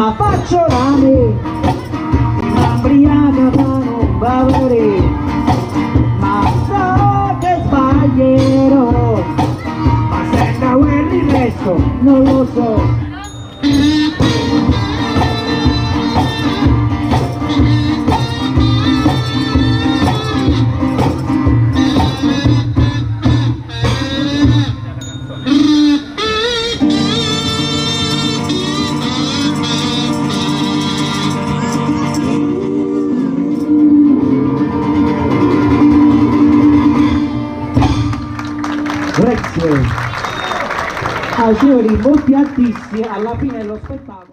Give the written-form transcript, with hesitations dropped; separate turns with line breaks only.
Ma faccio da me, ma 'mbriaca pa nun bevere, ma so che sbaglierò, ma se la guerra il resto non lo so. Grazie. Ah, signori, molti artisti alla fine dello spettacolo.